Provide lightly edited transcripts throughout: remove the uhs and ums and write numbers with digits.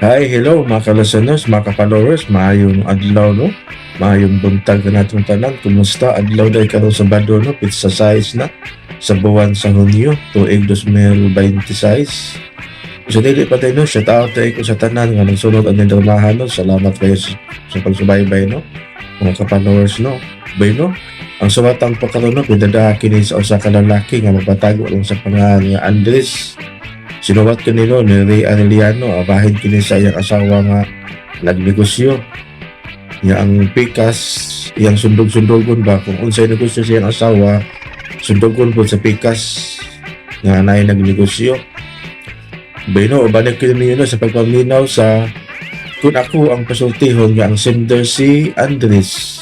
Hi, hello mga ka-listeners, mga ka-followers, maayong adlaw, no? Maayong buntag na natong tanan. Kumusta? Adlaw day karon Sabado, no? Pizza size na sa buwan sa Hunyo, tuig 2026. Sa dili pa tayo, no? Shout out tayo ko sa tanan nga nagsunod ang nindalmahan, no? Salamat kayo sa pagsubaybay, no? Mga ka-followers, no? Bay, no? Ang suwatang pa karon, no? Pidadaha kini sa usa ka lalaki nga mapatago lang sa pangalan nga Andres. Sinuwat ko nilo ni Ray Arellano, abahin kini sa iyang asawa nga nagnegosyo. Niya ang pikas, iyang sundog-sundogon ba kung unsay negosyo sa iyang asawa, sundogon po sa pikas nga anay nagnegosyo. Bueno, balik ko ninyo, no, sa pagpaminaw sa "Kung Ako ang Pasultihon" nga ang sender si Andres.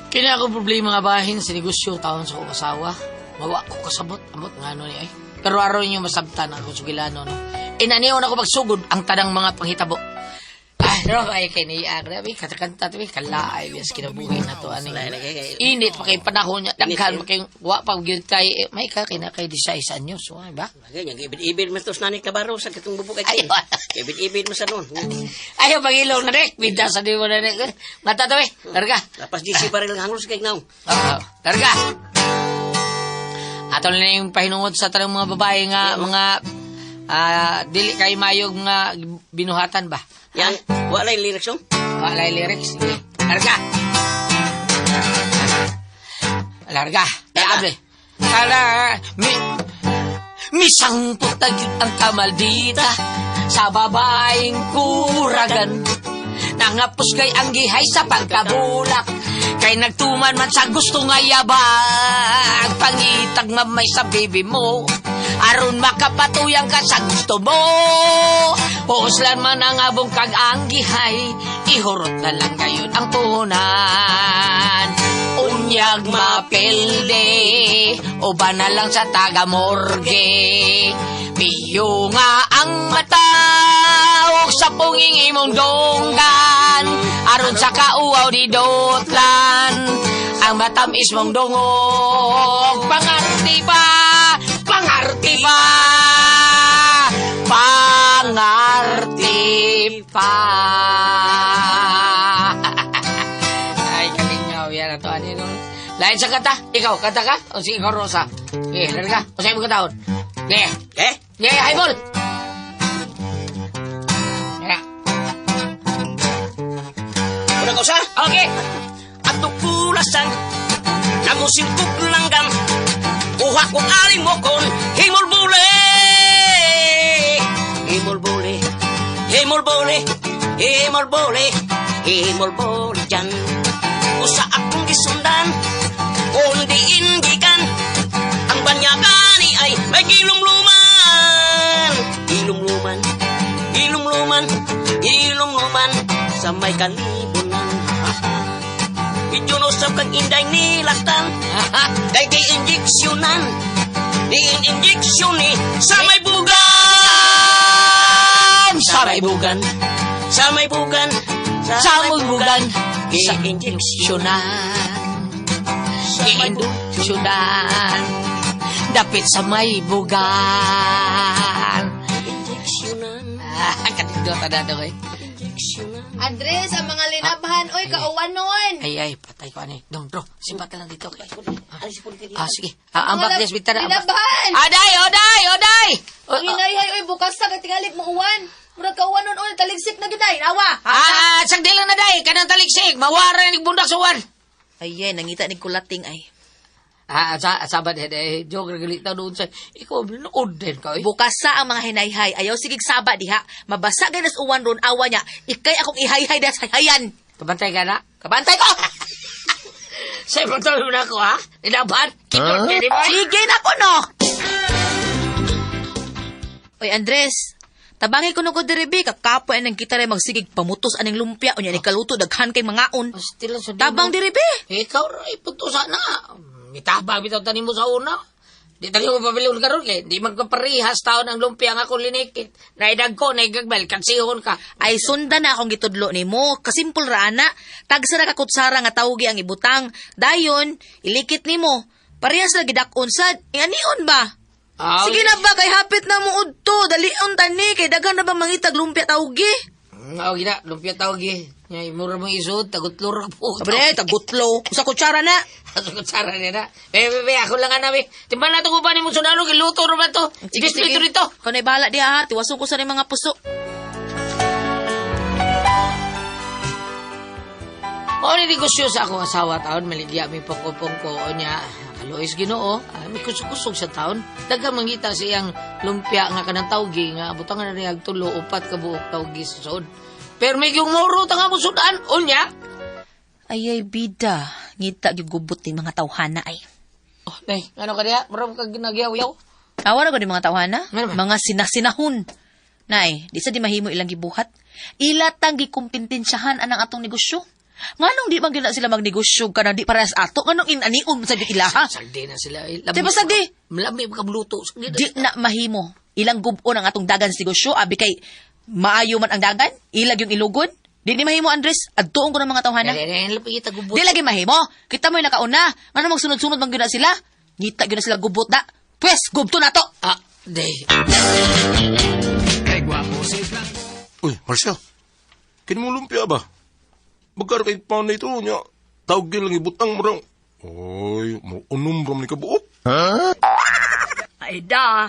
Kini ako problema nga bahin sa negosyo taon sa akong asawa. Mawa ko kasabot, amot nga ano ni ay. Pero aron niyo masabtan ako sugilano, no. Inaniyon ako pagsugod ang tanang mga panghitabo. Ay, pero ay kay ni grabe katakanta to kalaay bias kinabuhi na to ani. Init pa kay panahon niya, daghan pa kay wa pa gyud kay eh, may ka kina kay 16 anyos, so, ay ba? Bagay niya, ibid-ibid man tos nani kabaro sa katong bubuk Ay, ay. Ibid-ibid man sa noon. Ayaw pangilong na dek, bida sa di mo na dek. Mata to eh, larga. Lapas GC pa rin lang hanglos kay now. Ah, larga. Ato na yung pahinungod sa tanang mga babae nga mga dili kay mayog nga binuhatan ba? Yang wala yung lyrics oh. Wala yung lyrics. Sige. Larga. Larga. Larga. Abre. Tara. Mi misangpot na gyud ang kamaldita sa babaeng kuragan. Nangapos kay ang gihay sa pagkabulak. Kay nagtuman man sa gusto nga yabag. Pangitag mamay sa bibi mo. Aron makapatuyang ka sa gusto mo. Puuslan man ang abong kag ang gihay. Ihurot na lang gayon ang puhunan. Unyag mapilde. O ba na lang sa taga-morgue. Piyo nga ang mata ug sa punging imong donggan aron sa kauaw di dotlan ang matamis mong dungog. Pangarti pa, pangarti pa, pangarti pa. Ay, kalingaw yan ato ani no. Lain sa kanta, ikaw kanta ka o sige ikaw Rosa. Sige, larga. O sa imong kataon. Sige. Eh? Yeah, highball. Yeah. Una ko sa Okay. ato pulasan. Namusin kog langgam. Kuha kong aling mo kon himol bule. Himol bule. Himol bule. Himol bule. Himol bule dyan. Usa akong gisundan. Kundi indikan. Ang banyagani ay may gilumluman. Gilumluman. Gilumluman. Gilumluman. Sa may kalibunan. Idyo no sab kang inday nilaktan. Kay di injeksyonan. Di injeksyon ni sa may bugan. Sa may bugan. Sa may bugan. Sa may bugan. Di Sa injeksyonan. Injeksyonan. Giinduksyonan. Dapit sa may bugan. Injeksyonan. Ah, katindot na daw eh. Injeksyonan. Andres, ang mga linabhan, oy, kauwanon. Ay, ay, patay ko ani. Dong, bro, sipat na lang dito. Alis po dito. Ah, sige. Ah, ang Mga bakdes, bitara. Linabahan! Aday, oday, oday! Oh, Ang hinayhay, oy, bukas sa katingalig mo uwan. Murag kauwanon, oy, taligsik na gyud ay, awa. Ah, sagdi lang na day, kanang taliksik, mawara ni bundak sa uwan. Ay, nangita ni kulating ay. Ah, sa sabad eh, joke ra doon sa ikaw nood din ka eh. Bukas sa ang mga hinayhay, ayaw sigig saba diha. Mabasa gay nas uwan ron awa niya. Ikay akong ihayhay das hayhayan. Kabantay ka na. Kabantay ko. Sa ipagtuloy mo na ako ha. Inaban. Kinot ni ba? Sige na ko no. Oy Andres, tabangi ko ko diri bi kakapoy anang kita ray magsigig pamutos aning lumpia unya ni kaluto daghan kay mangaon. Still sa Tabang diri bi. Ikaw ra iputusa na. Mitabang bitaw tanim mo sa una. Di tayo ko pabilin karon kay di magkaparehas taon ang lumpia nga akong linikit. Naidag ko, naigagmal, kansihon ka. Ay sundan na akong gitudlo nimo. Kasimpol ra ana. Tagsa ra ka kutsara nga tawgi ang ibutang. Dayon, ilikit nimo. Parehas ra gidak-on sad. Anion ba? Ah, Sige na ba kay hapit na mo udto. Dalion tani kay daghan na ba mangitag lumpia tawgi? Oo, gina, lumpia tawgi. Nya mura mo isod, tagutlo ra po. Abre, tagutlo. Usa kutsara na. Sa kutsara niya na. Be, be, be, ako lang ana, be. Timban na itong uban mo sundalo, giluto ra ba to? Sige, dito rito. Ikaw na'y bahala diha ha. Tiwason ko sa ning mga puso. Mao ni negosyo sa akong asawa taon, maligya mi pongko-pongko niya. Kaluoy Ginoo, may kusog-kusog sa taon. Daghang mangita sa iyang lumpia nga kanang tawgi nga butangan na niya og tulo upat ka buok tawgi sa sud. Pero may yung moro ta nga mo sudan unya. Ay ay bida, ngita gyud gubot ni mga tawhana ay. Oh, nay, ano ka diha? Murag ka ginagyaw-yaw. Awa ra gud ni mga tawhana, Ano ba? mga sinasinahon. Nay, di sa di mahimo ilang gibuhat. Ila tang gikumpintensyahan anang atong negosyo. Nganong di man gyud na sila magnegosyo kanang di parehas ato, nganong inanion sa gyud ilaha? Sagdi na sila. Eh. Di ba sagdi? Lami ka luto. Sagdi na. Di na mahimo. Ilang gubon ang atong dagan sa negosyo, abi kay maayo man ang dagan, ilag yung ilugon. Di ni mahimo Andres, adtuon ko ng mga tawhana. Dali, dali, dali, kita gubot. Di lagi mahimo. Kita mo'y nakauna. Ngano magsunod-sunod man gyud na sila? Ngita gyud na sila gubot na. Pwes, gubto na to. Ah, day. Uy, Marcel. Kini mo lumpia ba? Magkaro kay paon na ito niya. Tawag lang ibutang mo raw. Oy, mo unom ram ni kabuok. Ay da,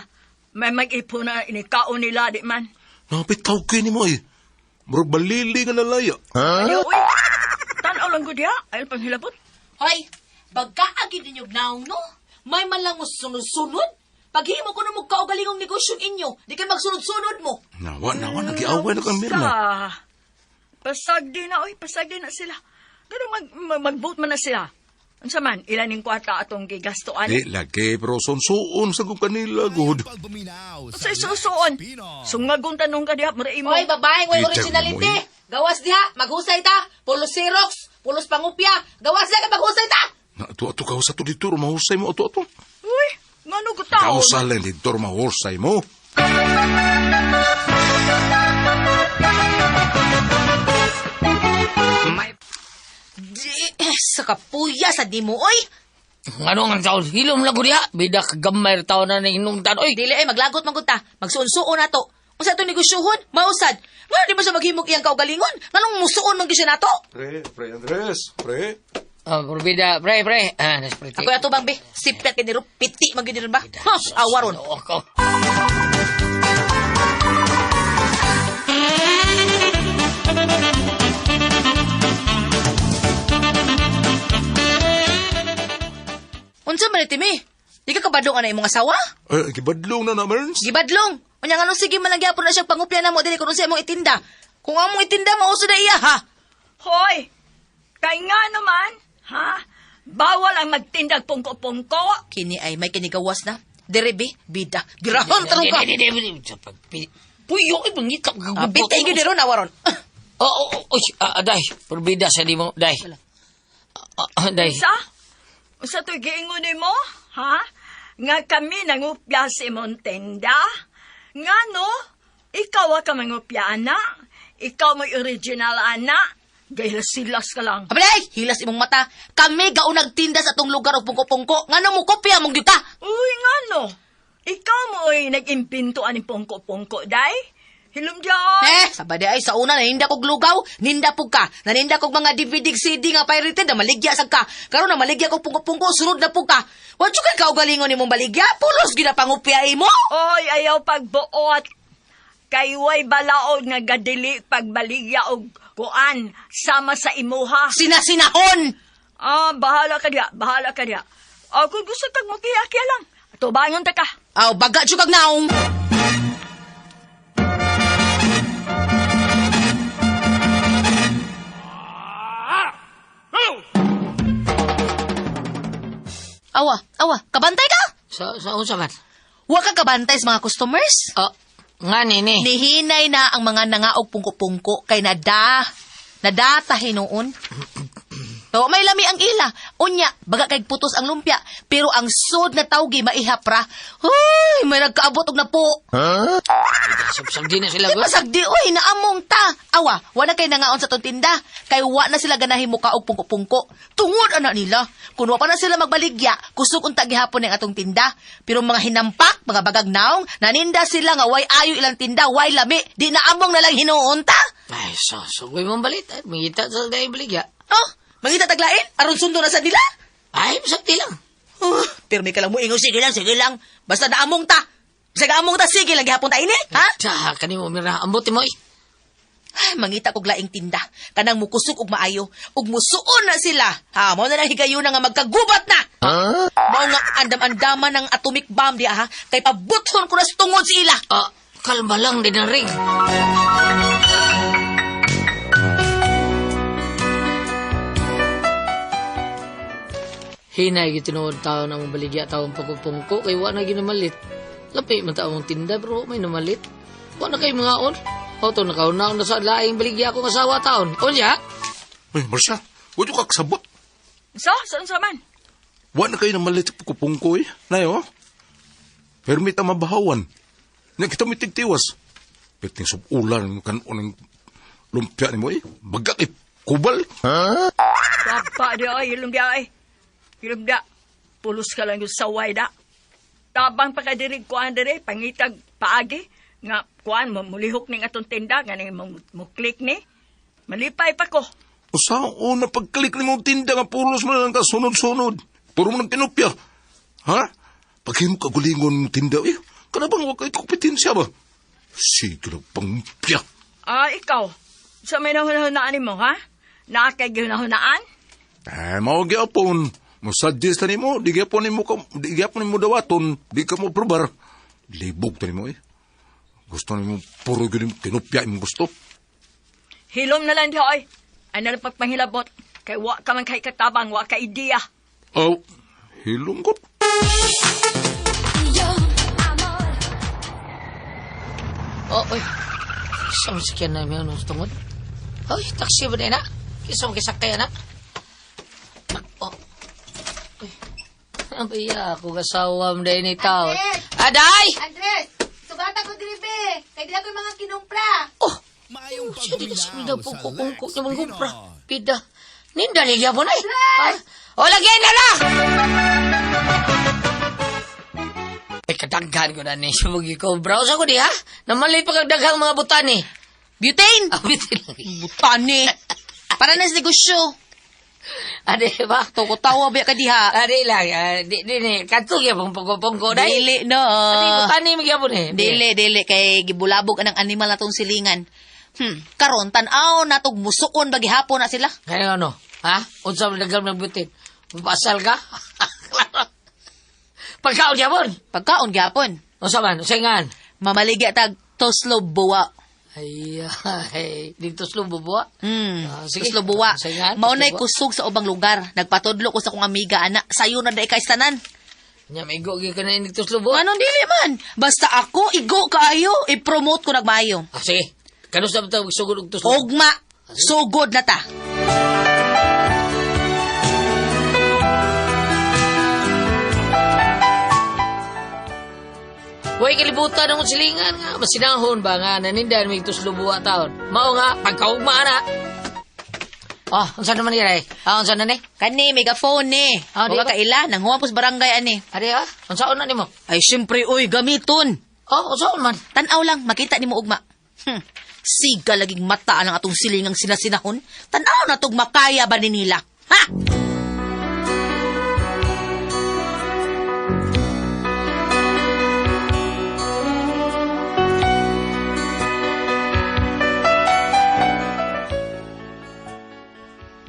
may mag-ipon na inikaon nila di man. Napit tawag ni mo eh. Murag balili nga nalaya. Ay, uy, tanaw lang ko diha, ay panghilabot. Hoy, bagkaagid ninyo naong no? May man lang mo sunod-sunod. Paghimo ko na mo kaugalingong negosyo inyo, di kay magsunod-sunod mo. Nawa, nawa, nagiaway na kang Mirna. Sa, pasagdi na, oy, pasagdi na sila. Ganun mag-vote man na sila. Unsa man, ilan ning kwarta atong gigastuan. Di lagi, pero sonsuon sa kong kanila, good. Sa isusuon. Sungagon tanong ka diha, mura imo. Hoy, babae, way Peter, originality. mo, eh. Gawas diha, maghusay ta. Pulos Xerox, pulos pangupya. Gawas diha, kay maghusay ta. Na, ato, ato, kausa to dito, mahusay mo, ato, ato. Uy, ngano ko taon? Kausa lang dito, mahusay mo. Di, sa kapuya sa di mo, oy. Ano nga taon? Hilom lang ko diha. Bida kagamay taon na ningnungtan. Oy, Dili ay maglagot man gud ta. Magsuon-suon na to. Unsa itong negosyohon? Mausad. Ngano di ba siya maghimok iyang kaugalingon? Nganong musuon man gyud siya nato? Pre, pre, Andres, pre. Ah, pero bida, pre, pre. Ah, nas pre. Ako ato bang be? Sipyat kay niro piti man gyud ni ron ba? Ha, awaron. Ako. Unsa man ni Timi? Di ka kabadlong ana imong asawa? Ay, gibadlong na na, Merns. Gibadlong. Unya nganong sige man lang gyapon na siya pangupya namo dili kun unsa imong itinda. Kung among itinda mauso na iya ha. Hoy, kay nga naman, ha? Bawal ang magtindag pungko-pungko. Kini ay may kinigawas na. Dire be, bida. Girahon tarong ka. Di, di, di, di. Sa Puyo, ay, mangita. Ah, Piti gyud ni ron awaron. Oh, oh, oh, oy, ah, day. Pero bida sa di mo, day. Ah, ah, day. Sa? Sa to'y giingon nimo, ha? Nga kami nangupya sa imong tinda? Nga no? Ikaw wa ka mangupya, ana. Ikaw mo'y original, ana. Gailas-silas ka lang. Abalay, hilas imong mata. Kami gao nagtinda sa atong lugar og pungko-pungko. Ngano mo kopya mong gyud ka? Uy, nga no? Ikaw mo'y nag-impinto aning pungko-pungko, day? Hilom diyan. Eh, sabay di ay sa una naninda kog lugaw, ninda pug ka. Naninda kog mga DVD CD nga pirated na maligya sad ka. Karon na maligya kog pungko-pungko, sunod na pug ka. Wa jud kay kaugalingon nimong baligya, pulos gyud na pangupya imo. Oy, ayaw pagbuot. Kay way balaod nga gadili pagbaligya og kuan sama sa imuha. Sinasinahon. Ah, bahala ka diya, bahala ka diya. Ah, kung gusto kag makiya-kiya lang. Tubangon ta ka. Aw, baga jud kag naong. Awa, awa, kabantay ka? Sa unsa man? Wa ka kabantay sa mga customers? Ah, nga nini. Nihinay na ang mga nangaog pungko-pungko kay nada, nadata hinuon. So, may lami ang ila. Unya, baga kay putos ang lumpia, pero ang sod na tawgi maihap ra. Huy, may nagkaabot og napo. Sabsabdi na sila Di ko. pasagdi, uy, naamong ta. Awa, wala kay nangaon sa tong tinda. Kay wa na sila ganahi muka og pungko-pungko. Tungod ana nila. Kun wa pa na sila magbaligya, kusog unta gihapon ang atong tinda. Pero mga hinampak, mga bagag naong, naninda sila nga way ayo ilang tinda, way lami. Di naamong na lang hinuon ta. Ay, so, so, mong balit. Ay, mangita sa dahil baligya. Oh, mangita taglain, aron sundo na sa nila. Ay, masakti lang. Oh, pero may ka lang mo ingon, sige lang, sige lang. Basta naamong ta. Basta naamong ta, sige lang gihapon ta ini, ha? Sa, kanimo, mira, ambot mo eh. Ay, mangita kog laing tinda. Kanang mukusog og maayo, ug musuon na sila. Ha, mao na lang higayuna nga magkagubat na. Mao nga andam-andaman ng atomic bomb diha ha, kay pabuthon ko na sa tungod sa ila. Ah, kalma lang din ang ring. Hinay gitinuod tao ng baligya taong pagpupungko kay wa na ginamalit. Lapi man taong tinda pero wa may namalit. Wa na kay mga on. Auto nakauna na sa laing baligya akong asawa taon. Unya? Uy, Marcia, wa ka kasabot. So, saan sa man? Wa na kayo namalit sa pagkupungko eh. Nayo, permit ang mabahawan. Nga kita may tigtiwas. Perting subulan, kanon ng lumpia ni mo eh. Bagak eh, kubal. Baba di ay, ilong di ay. Ilong da. Pulos ka lang yung saway da. Tabang pa kadirig kuan diri, pangitag paagi. Nga kuan, mulihok ning atong tinda, nga ning mo-click ni. Malipay pa ko. Usaon na pagklik ni mong tinda nga pulos mo na lang ka sunod-sunod. Puro mo ng kinupya. Ha? Pag mo kagulingon mong tinda, eh, kana bang wag kay kompetensya ba? Sige lang, pangpya. Ah, ikaw. Sa may nahunahunaan mo, ha? Nakakay gihunahunaan? Eh, mao gyapon. Mosuggest na nimo, di gyapon nimo ka, di gyapon nimo dawaton, di ka mo probar. Libog ta nimo eh. Gusto nimo puro gyud nimo kinupya imong gusto. Hilom na lang di ay. Ay na lang pagpanghilabot. Kay wa ka man kay katabang, wa ka ideya. Aw, hilom ko. Oh, oy. Sa mo sakyan na may anong tungod. Oy, taksi ba na? Kisa mo kisakay na? Oh. Uy. Ang iya ako kasawa mo dahil ni tao. Andres! Aday! Andres, sugatan ko diri be. Kay dili ko mga kinumpra. Oh! Maayong Siya di kasi pagminaw pida sa pungko-pungko Lex niya mga gumpra. Pinon. Pida. Ninda ligya mo na eh. Ha? O, lagyan na na! Ay, kadaghan ko na ni siya mag-cobra. Usa ko di ha? Namalit pa kag daghang mga butan eh. Butane. Ah, bitin lang. Butane. Para na sa negosyo. Ade ba? Tuko-tawa ba ka diha? Ade lang. Ah, di, di, ni. Katog yung pungko-pungko. Dahil. Dili no. Ade, butani magyapon eh. Dili, dili kay gibulabog anang animal natong silingan. Karon tan-aw natog musuon ba gihapon na sila. Kaya ano? Ha? Unsa man daghang ng butin? Mapasal ka? Pagkaon yapon. Pagkaon gihapon. Unsa man? Unsa ngan? Mamaligya tag toslo buwa. Ay, ay, dito sa bubuwa. Ah, sige. Toslo buwa. Unsa ngan? Mao na'y Toslo buwa. kusog sa ubang lugar. Nagpatudlo ko sa kong amiga ana. Sayo na dai kaistanan. Nya maigo gyud ka na dito sa buwa. Anong dili man? Basta ako igo kaayo, i-promote ko nagmaayo. Ah, sige. Kanus na ba sugod og tuslo? Ugma, sugod na ta. Way kalibutan ang silingan nga. Masinahon ba nga nanindan may tuslo buwa taon. Mao nga pagkaugma na. Ah, unsa naman ni Ray? Ah, unsa na ni? Kani megaphone ni. Ah, di Wa ba? ka kaila nang huwapos barangay ani. Ade ah, unsaon na nimo? Ay syempre oy gamiton. Oh, unsaon man? Tan-aw lang makita nimo ugma. Siga laging mata ang atong silingang sinasinahon. Tan-aw na tog makaya ba ni nila? Ha?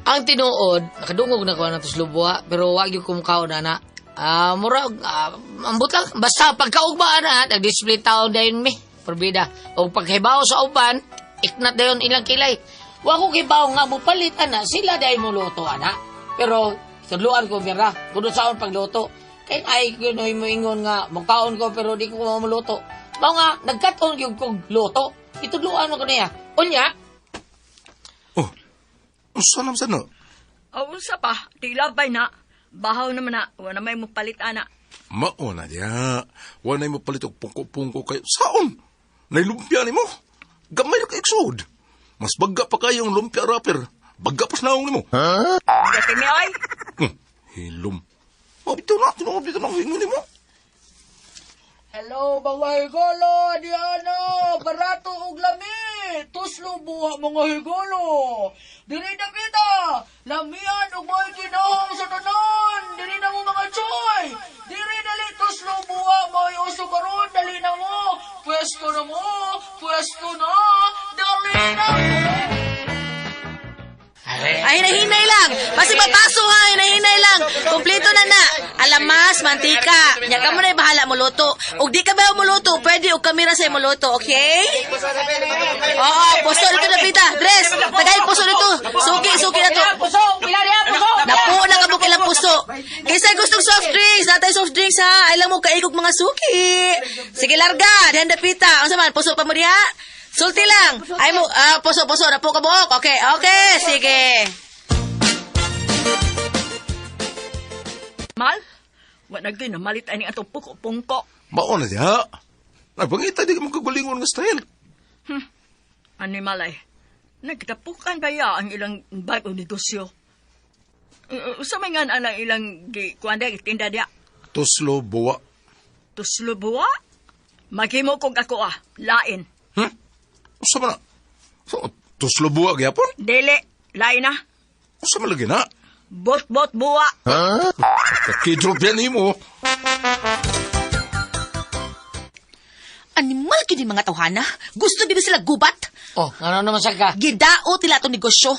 Ang tinuod, nakadungog na ko na tuslo buwa, pero wag yung kumukao na na. Ah, mura, ambot lang. Basta pagkaugma na, nag-display taon dayon mi. Perbida. O paghibaw sa uban, iknat dayon ilang kilay. Wa ko kibaw nga mo palit ana, sila dayon mo luto ana. Pero tudluan ko mira, kuno saon pagluto. Kay ay kuno mo ingon nga mukaon ko pero di ko mamuluto. Mao nga nagkaton gyud kog luto. Itudluan mo ko niya. Unya, Oh, unsa naman sana? O, unsa pa, di labay na. Bahaw naman na, wala may mo palit ana. Mao na diya. Wanay mo palit og pungko-pungko kayo. Saon? Nailumpia ni mo. Gamay na ka-exod. Mas bagga pa kayong lumpia rapper. Bagga pas naong nimo. Dati mi ay. Hilom. Oh, bitaw na. Tinuod bitaw na ang hingo nimo. Hello, mga higolo! Diana! Barato og lami! Tuslo buha mga higolo! Diri na kita! Lamian og mga ginahong sa tanan! Diri na mo mga choy! Diri dali tuslo buha mga uso karon! Dali na mo! Pwesto na mo! Pwesto na! Dali na! Ay, hinahinay lang. Basta mapaso ha, hinahinay lang. Kompleto na na. Alamas, mantika. Nya ka mo na bahala mo luto. Ug di ka ba mo luto, pwede og kamera sa imo luto, okay? Oo, puso dito na pita. Dres, tagay puso dito. Suki, suki na to. Puso! Pila niya, puso! Napo na kabuk ilang puso. Kaysa gustong soft drinks, natay soft drinks ha. Ay lang mo kaigog mga suki. Sige larga, dihan dapita. Unsa man, puso pa mo diha? Sulti lang. Ay mo, puso, puso, napo ka buok. Okay, okay, sige. Mal, wala gyud namalit ani atong puko-pungko. Mao na diya. Nagpangita di ka magkagalingon nga style. Animal ay, nagtapukan ba ya ang ilang bagong negosyo? Usa may nga ang ilang gi, kuan diya, tinda diya. Tuslo buwa. Tuslo buwa? Maghimo kog ako ah, lain. Usa man na? So, tuslo buwa gyapon? Dili, lain na. Usa man lagi na? Bot-bot buwa. Kakidrop yan nimo. Animal kini mga tawhana. Gusto gid sila gubat. Oh, ano naman sa ka? Gidaot nila atong negosyo.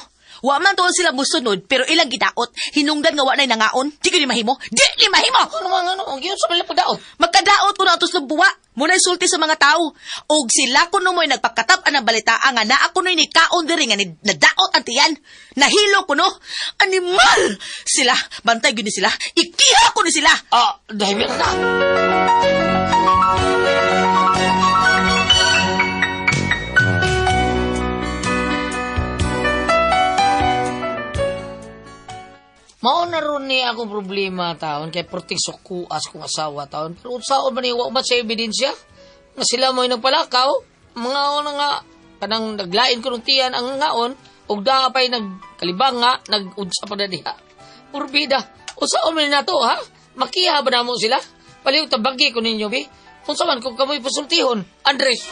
Wa man tuon sila musunod, pero ilang gidaot. Hinungdan nga wa na'y nangaon. Di gyud ni mahimo. Di ni mahimo! Ano man, ano? Ang sa pala pagdaot. Magkadaot ko na atos ng buwa. Muna'y sulti sa mga tao. Og sila kuno mo'y nagpagkatap ang balita nga naa kuno'y ni kaon diri nga ni, nadaot ang tiyan. Nahilo kuno. Animal! Sila, bantay gyud ni sila. Ikiha ko ni sila. Ah, dahil na. Mao na ron ni akong problema taon kay perting sukuas kong asawa taon. Pero unsaon man ni wa man sa ebidensya nga sila mo'y nagpalakaw, mga ona nga kanang naglain ko ng tiyan ang ngaon ug daa pa'y nagkalibang nga nag-unsa pa na diha. Purbida. Unsaon man nato ha? Makiha ba namo sila? Paliw tabagi ko ninyo bi. Unsa man kung kamoy pasultihon, Andres.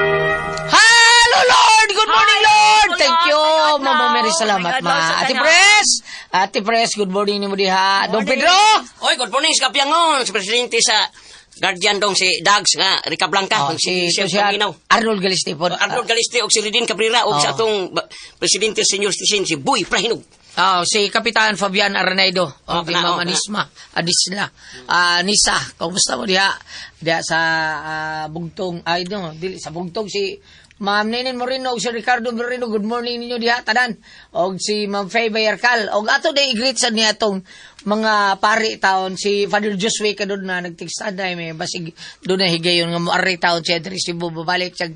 Hello, Lord! Good morning, Hi, Lord! Lord. Thank you, May Mama adlaw. Mary. Salamat, May ma. adlaw sa Ate tanan. Pres! Ate Pres, good morning ni mo diha. Don Morning. Pedro! Oy, good morning sa Kapiangon, si Presidente sa Guardian dong si Dags nga Rica Blanca, Oh, ug si si, Chef si Paminaw. Arnold Galiste po. Arnold Galiste og si Redin Cabrera og Oh. sa atong Presidente Senior Citizen si Boy Prahinog. Oh, si Kapitan Fabian Aranaido. Oh, Oh, si na, Ma'am oh, na. Anisma. Adisla. Ah, Nisa, kumusta mo diha? Diha sa Bugtong, ay no, dili sa Bugtong si Ma'am Nenen Moreno og si Ricardo Moreno, good morning ninyo diha tanan. Og si Ma'am Faye Bayarcal. Og ato day i-greet sa niya atong mga pari taon si Father Josue kadun na nagtikstan na may basig doon na higayon nga moari taon siya diri Cebu babalik siya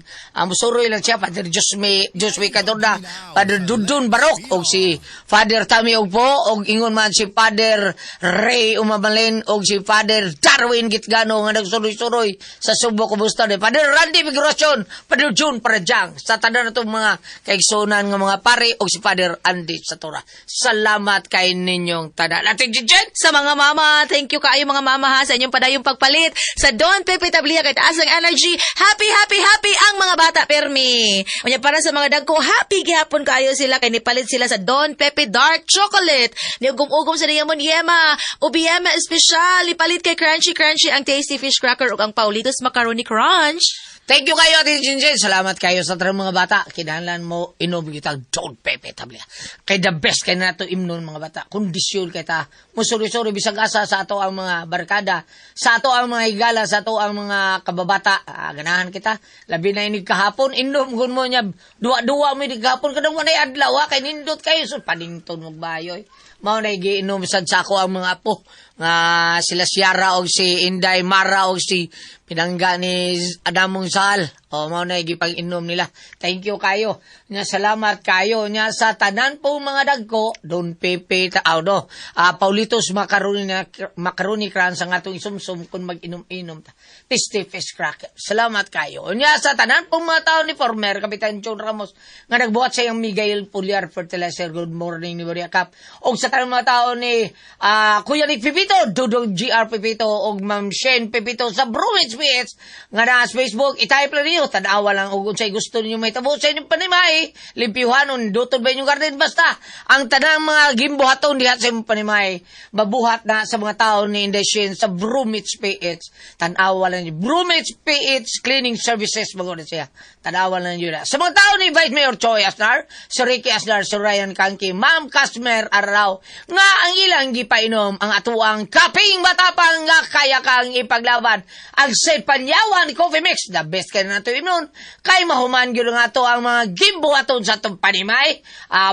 musuroy lang siya Father Josue Josue kadun na Father Dudun Barok og si Father Tami Ogpo og ingon man si Father Ray Umamalin og si Father Darwin Gitgano nga nagsuroy-suroy sa Subo kumusta ni Father Randy Migracion Father June Parajang sa tanan natong mga kaigsunan nga mga pari og si Father Andy Satora. Salamat kay ninyong tanan. Ate Jijen! Sa mga mama, thank you kaayo mga mama ha sa inyong padayong pagpalit sa Don Pepe Tablia kay taas ang energy. Happy, happy, happy ang mga bata permi. Unya para sa mga dagko, happy gihapon kaayo sila kay nipalit sila sa Don Pepe Dark Chocolate. Niugom-ugom sa niyamon yema, ubiyema espesyal, ipalit kay Crunchy Crunchy ang Tasty Fish Cracker ug ang Paulitos Macaroni Crunch. Thank you kayo, Ate Jinjin. Salamat kayo sa tanang mga bata. Kinahanglan mo inom kitang Don Pepe Tablia. Kay the best kay nato imnon mga bata. Kondisyon kay ta. Musuri-suri bisag asa sa ato ang mga barkada, sa ato ang mga higala, sa ato ang mga kababata. Ah, ganahan kita. Labi na inig kahapon, inom gun mo niya. Duwa-duwa mo inig kahapon. Kanang walay adlaw, ha? Kay nindot kayo. So, panington magbayoy. Mao na giinom sad sa ako ang mga apo. Nga sila Sierra og si Inday Mara og si pinangga ni Adamong Sal. O mao na gipag-inom nila. Thank you kayo. Nya salamat kayo nya sa tanan po mga dagko Don Pepe ta aw no. Paulitos macaroni na macaroni crunch ang atong isumsum kung mag-inom-inom ta. Tasty fish cracker. Salamat kayo. Nya sa tanan po mga tao ni former Kapitan John Ramos nga nagbuhat sa iyang Miguel Puliar Fertilizer. Good morning ni Maria Cap. Og sa tanan mga tao ni Kuya Nick Pipito, Dudong GR Pipito og Ma'am Shane Pipito sa Brumits PH nga naa sa Facebook, i-type lang ninyo, tan-awa lang og unsay gusto ninyo may tabo sa inyong panimay, limpyuhanon, dutod ba inyong garden, basta ang tanang mga gimbuhaton diha sa inyong panimay, mabuhat na sa mga tao ni Inday Shane sa Brumits PH. Tan-awa lang ninyo. Brumits PH Cleaning Services, maguna siya. Tan-awa lang ninyo na. Sa mga tao ni Vice Mayor Choi Asnar, si Ricky Asnar, si Ryan Kanki, Ma'am Casmer Arao, nga ang ilang gipainom ang atuang kaping matapang nga kaya kang ipaglaban. Ang Saint Panyawan Coffee Mix, the best kay nato inon. Kay mahuman gyud nga ato ang mga gimbuhaton sa atong panimay.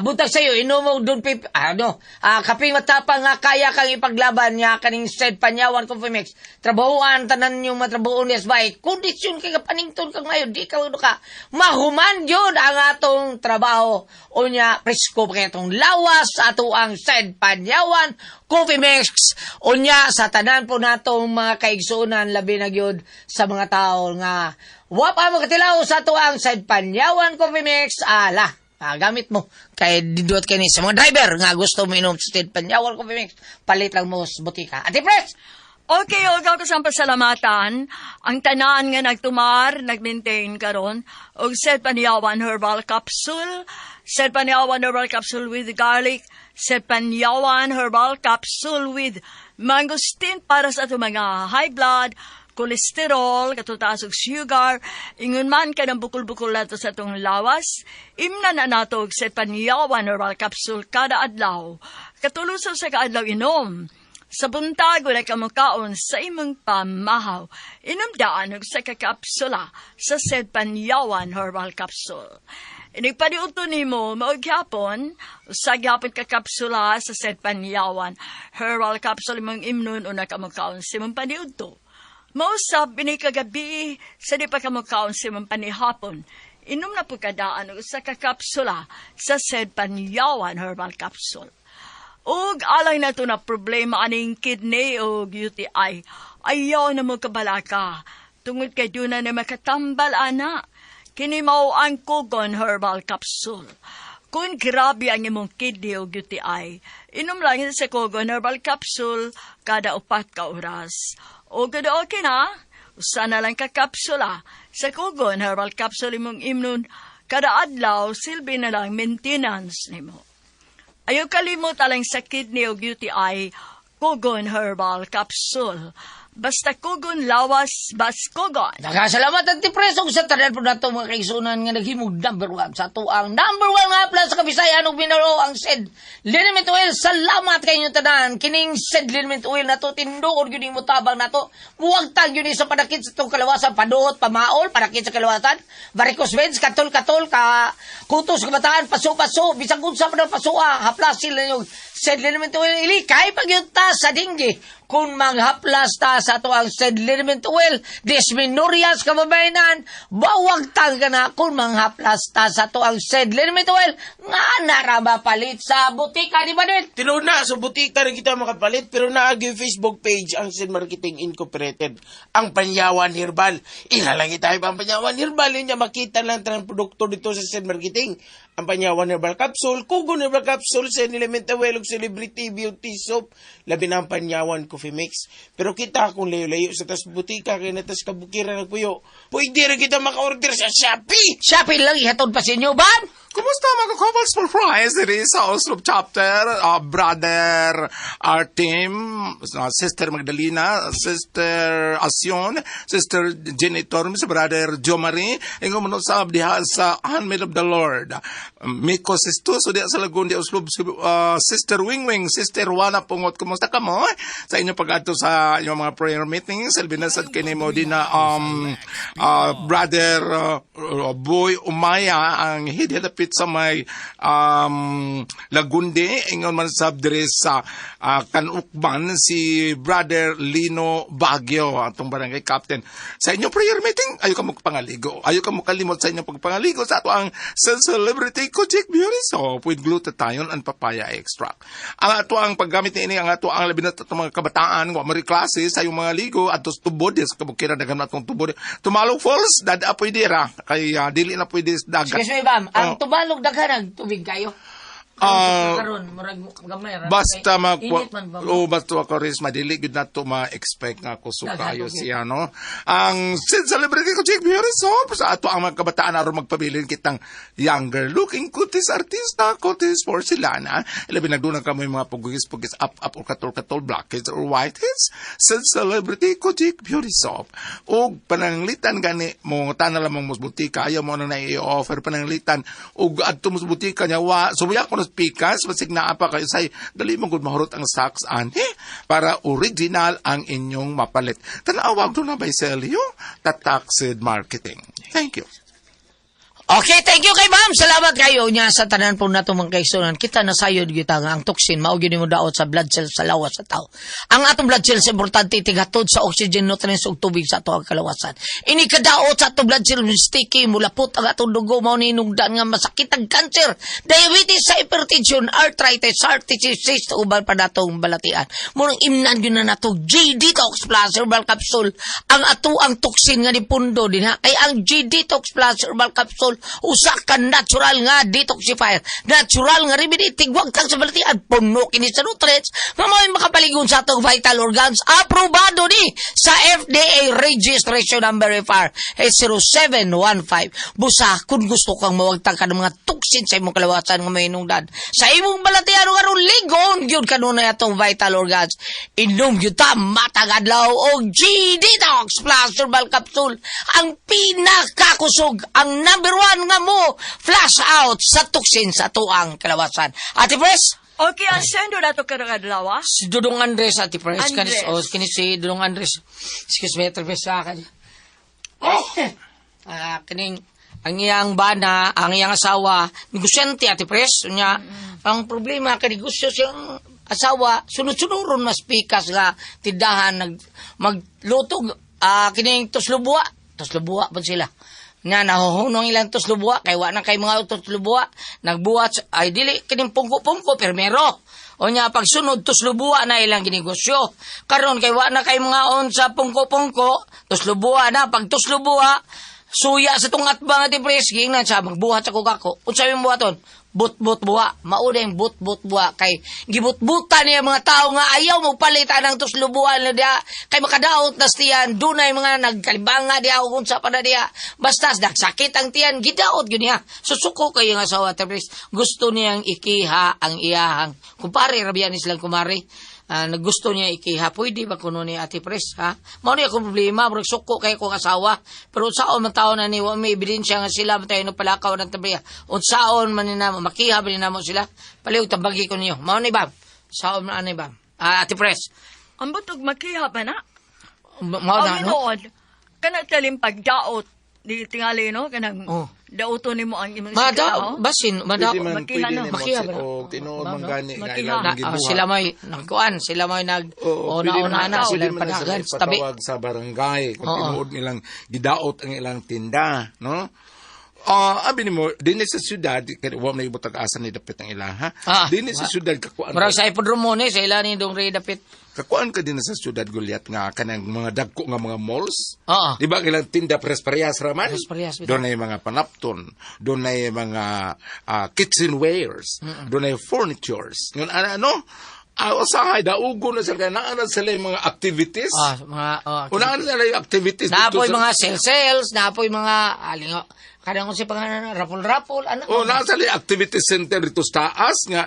Buntag sa iyo, inom og Don Pip, ano, kaping matapang nga kaya kang ipaglaban nga kaning Saint Panyawan Coffee Mix. Trabahuan tanan yung matrabahoon yes bay. Kondisyon kay panington kang ngayon, di ka ka mahuman gyud ang atong trabaho. Unya presko pa kay atong lawas ato ang Saint Panyawan Coffee Mix. Unya sa tanan po natong mga kaigsuonan, labi na gyud sa mga tao nga wa pa makatilaw sa ato ang Saint Panyawan Coffee Mix, ala. Gamit mo kay didot kay ni sa mga driver nga gusto mo inom sa Saint Panyawan Coffee Mix, palit lang mo sa botika. Ate Pres! Okay, og ako sa pasalamatan, ang tanan nga nagtumar, nag-maintain karon og Said Panyawan Herbal Capsule, Said Panyawan Herbal Capsule with garlic, Said Panyawan Herbal Capsule with mangosteen para sa atong mga high blood, cholesterol, katong og sugar, ingon man ka ng bukol-bukol nato sa atong lawas, imna na nato og Said Panyawan Herbal Capsule kada adlaw. Katulo sa kaadlaw inom. Sa buntag, wala ka mukaon sa imong pamahaw. Inom daan og sa kakapsula sa Said Panyawan Herbal Capsule. Inigpaniuto nimo mao gyapon, usa gyapon ka kapsula sa Said Panyawan Herbal Capsule imong imnon una ka mukaon sa imong paniudto. Mausab ini kagabi sa di pa ka mukaon sa imong panihapon. Inom na po kadaan og usa ka kapsula sa Said Panyawan Herbal Capsule. Ug alang na to na problema aning kidney o UTI, ayaw na mo kabalaka. Tungod kay duna na makatambal ana. Kini mao ang Kogon Herbal Capsule. Kung grabe ang imong kidney o UTI, inom lang sa Kogon Herbal Capsule kada 4 ka oras. O kada okay na, usa na lang ka kapsula sa Kogon Herbal Capsule imong imnon kada adlaw, silbi na lang maintenance nimo. Ayaw kalimot alang sa kidney o UTI, Kogon Herbal Capsule. Basta kugon lawas, bas kugon. Nagkasalamat ang Pres ug sa tanan po nato mga kaigsunan nga naghimog number one sa ato ang number one nga plan sa Kabisayan ug Mindanao, ang Said Liniment Oil. Salamat kay inyong tanan. Kining Said Liniment Oil nato tinuod gyud mo tabang nato. Muwagtag gyud ni sa panakit sa itong kalawasan, paduot, pamaol, panakit sa kalawasan, varicose veins, katol-katol, ka kutos kabataan, paso-paso, bisag unsa pa ng pasoa, haplasil na yung Said Liniment Oil. Ilikay pag yun ta sa dinggi kung manghaplas ta sa ato ang Said Liniment Oil, dysmenorrhea kababayanan, bawag ka na kung manghaplas ta sa ato ang Said Liniment Oil, nga naraba palit sa butika, di ba din? Tinuod na, sa butika rin kita makapalit, pero naagi Facebook page ang Sin Marketing Incorporated. Ang Panyawan Herbal. Ilalagay tayo pa ang Panyawan Herbal. Yun niya, makita lang tanang produkto dito sa Sin Marketing. Ang Panyawan Herbal Capsule, Kugon Herbal Capsule, Sin Element Oil, ug Celebrity Beauty Soap. Labi na ang Panyawan Coffee Mix. Pero kita kung layo-layo sa tas butika, kay natas kabukiran ng puyo, pwede rin kita maka-order sa Shopee! Shopee lang ihatod pa sa inyo, ba? Kumusta mga couples for Christ? It is sa Oslo chapter, Brother Artem, Sister Magdalena, Sister Asion, Sister Jenny Tormes, Brother Jo Marie, ingon mo sa diha sa Handmaid of the Lord. Miko Sisto, so diha sa Lagun, di Oslo, Sister Wingwing, Sister Juana Pungot, kumusta ka mo? Sa inyong pag-adto sa inyong mga prayer meetings. Labi na sad kini mo din na brother Boy Umaya, ang head dapit sa may Lagundi. Ingon man sab diri sa Kanukban si Brother Lino Baguio, atong barangay captain. Sa inyong prayer meeting, ayo ka mo pangaligo. Ayo ka mo kalimot sa inyong pagpangaligo sa ato ang Celebrity Kojic Beauty Soap with glutathione and papaya extract. Ang ato ang paggamit niini, ang ato ang labi na atong mga kabataan, wa mari klase sa iyong mga ligo adto sa tubod sa kabukiran, daghan na atong tubod. Tumalog Falls, dada pwede ra kay dili na pwede sa dagat. Excuse me, ma'am. Ang Oh. Tumalog, daghan ang tubig kayo. Karon murag gamay ra. Basta mag Init man ba? Oh, basta ako ris madili gud nato ma-expect nga kusog Daghan kayo tubig. siya, no. Ang Celebrity ko Jake Beauty Soap sa ato ang mga kabataan aron magpabilin kitang younger looking kutis artista, kutis porcelana. Labi nagduna kamo yung mga pugis-pugis, up up or katol katol, blackheads or whiteheads sa Celebrity ko Jake Beauty Soap. Og pananglitan gani mo tanan lamang mo sa butika, ayaw mo na na i-offer pananglitan og adto mo sa butika niya wa sumuya ko na pikas basig naa pa kayo say dali mo gud mahurot ang socks anhi para original ang inyong mapalit. Tan-awag do na by Celio Tatak Seed Marketing. Thank you. Okay, thank you kay ma'am. Salamat kayo niya sa tanan po nato mga kaigsuonan. Kita na sayod gyud nga ang toxin mao gyud mo daot sa blood cells sa lawas sa tao. Ang atong blood cells importante tighatod sa oxygen, nutrients ug tubig sa ato ang kalawasan. Ini kadaot sa atong blood cells sticky, mulapot ang atong dugo, mao ni hinungdan nga masakit ang cancer, diabetes, hypertension, arthritis, heart disease, uban pa natong balatian. Murang imnan gyud na nato G Detox Plus Herbal Capsule ang ato ang toxin nga nipundo din ha. Kay ang G Detox Plus Herbal Capsule usa ka natural nga detoxifier, natural nga remedy tigwagtang sa balatian, puno kini sa nutrients nga mao'y makapaligon sa atong vital organs. Aprobado ni sa FDA registration number FR 0715. Busa kung gusto kang mawagtang ka ng mga toxin sa imong kalawasan nga may hinungdan sa imong balatian ug aron ligon gyud kanunay atong vital organs, inom gyud ta matag adlaw og G Detox Plus Herbal Capsule, ang pinakakusog, ang number one nga mo flash out sa toxin sa atuang kalawasan. Ate Pres. Okay, ang sendo na to karong adlaw, ah. Si Dudong Andres, Ate Pres. Andres. Kanis, oh, kini si Dudong Andres. Excuse me, Ate Pres, sa akin. Oh! Ah, kining ang iyang bana, ang iyang asawa, negosyante, Ate Pres. Nya, ang problema kay negosyo siyang asawa, sunod-sunuron mas pikas nga tindahan nag magluto kining tuslubwa, tuslubwa pa sila. Nga nahuhunong ilang tuslubwa kay wa na kay mga tuslubwa, nagbuhat ay dili kining pungko-pungko permero. O nya pagsunod tuslubwa na ilang ginegosyo. Karon kay wa na kay mga on sa pungko-pungko, tuslubwa na pag tuslubwa suya sa tong atbang, Ate Pres, giingnan siya magbuhat sa kugako. Unsa imong buhaton? But-but buwa. Mauna yung but-but buwa. Kay gibut-butan niya mga tao nga ayaw mo palitan ang tuslubuan na diya. Kay makadaot na tiyan. Dunay mga nagkalibanga diya o unsa pa na diya. Basta nagsakit ang tiyan. Gidaot yun niya. Susuko kayo nga asawa, Ate Pres. Gusto niyang ikiha ang iyahang. Kumpare, rabian ni silang kumare. Ah, gusto niya ikiha, pwede ba kuno ni Ate Pres, ha? Mao ni akong problema, murag suko kay akong asawa. Pero unsaon man taon na ni, wa may ebidensya nga sila man tayo nagpalakaw ng tabiya. Unsaon man ni namo, makiha ba ni namo sila? Palihog tambagi ko ninyo. Mao ni bam. Saon man ani bam. Ah, Ate Pres. Ambot og makiha ba na? Mao na Ang no. tinuod, kana talim pagdaot, di tingali no, kanang dauto nimo ang imong Mada, sikao. basin, mada. Pwede man, Makiha pwede no. ni Makiha ba na? O tinuod man gani nga Makiha. ilang Na, ah, gibuhat. sila may nagkuan, sila may nag Oo, una pwede una man na sila pwede man na sila padagan sa tabi. ipatawag sa barangay kung tinuod nilang gidaot ang ilang tinda, no? Ah, abi nimo dinhi sa syudad kay wa man ibutag asa ni dapit ang ilaha. Ah, Dinhi sa syudad kakuan. Murag sa ipodromo ni sa ila ni dong re dapit. Kakuan ka din sa syudad Goliath nga kanang mga dagko nga mga malls. Oo. Di ba ang ilang tinda parehas raman? Parehas-parehas, bitaw. Doon ay mga panapton, doon ay mga kitchenwares, doon ay furnitures. Ngun ano, ano? Usahay daugo na sila naa na sila yung mga activities. Ah, mga oh, Unaan na sila yung activities dito Naapoy mga sales, naapoy mga alingo. Kadang kung si pangalan rapol-rapol, ano? Oh, naa sila yung activity center dito sa taas nga.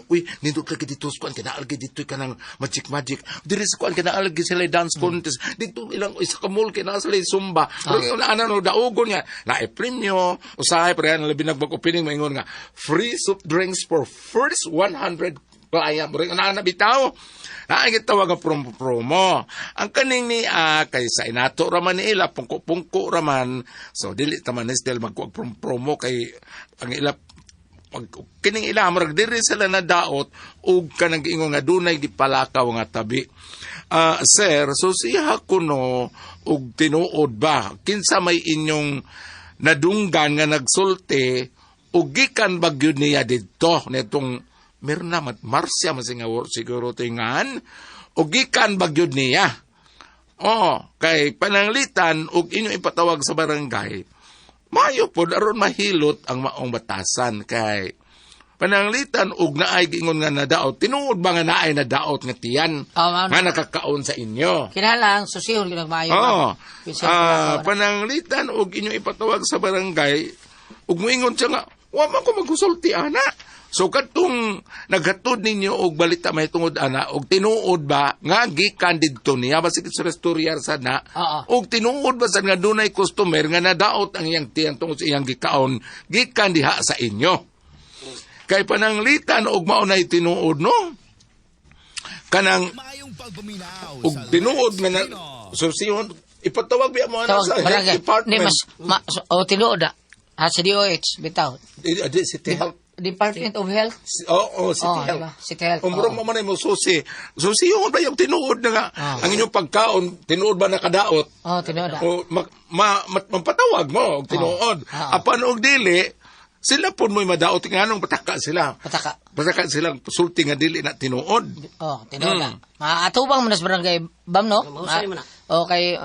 Uy, nindot ka dito sa kuan kinaalgi dito ka ng magic magic. Diri sa kuan kinaalgi sila yung dance contest. Dito ilang isa ka mall kinaa sila yung zumba. Pero yung ana no daugon nga na premyo usahay pero yan labi nagbag opening maingon nga free soft drinks for first 100 client mo rin na bitaw. Naay gitawag nga promo promo. Ang kaning ni kay sa inato raman ni ila pungko-pungko raman. So dili ta man still magkuag promo promo kay ang ila pag kining ila murag diri sila nadaot ug kanang giingon nga dunay gipalakaw nga tabi. Ah, sir, so siya kuno og tinuod ba kinsa may inyong nadunggan nga nagsulti ug gikan ba gyud niya didto nitong Mirna mat Marcia man siguro siguro tingan ug gikan ba gyud niya? Oh, kay pananglitan ug inyong ipatawag sa barangay. Mayo pod aron mahilot ang maong batasan kay pananglitan og naay giingon nga nadaot, tinuod ba nga naay nadaot nga tiyan Oh, ma'am. nga nakakaon sa inyo? Kinahanglan susihon gyud ang maayo. Oo. Bisan Ah, palakaw na. pananglitan og inyong ipatawag sa barangay ug moingon siya nga wa man ko magkusulti ana. So kadtong naghatod ninyo og balita mahitungod ana og tinuod ba nga gikan didto niya basig sa restorya sa na Oo. og tinuod ba sad nga dunay customer nga nadaot ang iyang tiyan tungod sa iyang gikaon gikan diha sa inyo? Kay pananglitan og mao nay tinuod, no, kanang og tinuod nga na, so siyon ipatawag biya mo ana Tawag sa health barangay. Ni department. mas ma, so, oh, tinuod ah. Ha, sa DOH bitaw. Eh, di, City Health. Department of Health. Oo, City Oh, Health. diba? City Health, Umurong oo. mo man mo susi. Susi yung ba yung tinuod na nga ang inyong pagkaon, tinuod ba nakadaot? Oh, tinuod ah. O mapatawag mo og tinuod. Oo. Apan og dili, sila pud mo'y madaot nga anong pataka sila. Pataka. Pataka silang sulti nga dili na tinuod. Oh, tinuod ah. Maatubang mo na sa barangay bam, no? Mahusay mo na. Okay,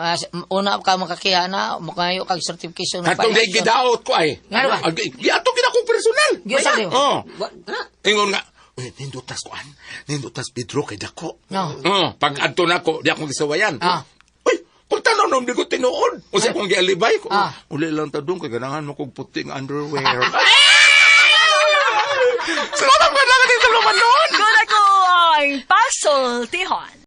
una ka makakiha na, mukayo kag certification ng Katong day gidaot ko ay. Nga ba? Giato gid akong personal. Giusa di mo? Oh. Wa na. Ingon nga, "Uy, nindutas ko an. Nindutas Pedro kay dako." No. Oh, pag adto nako, di akong gisawayan. Ah. Uy, pagtanaw nom di ko tinuod. Usa akong gialibay ko. Ah. Uli lang ta dong kay ganahan mo kog puting underwear. Salamat ka na dito naman noon. Good ako ang pasultihon.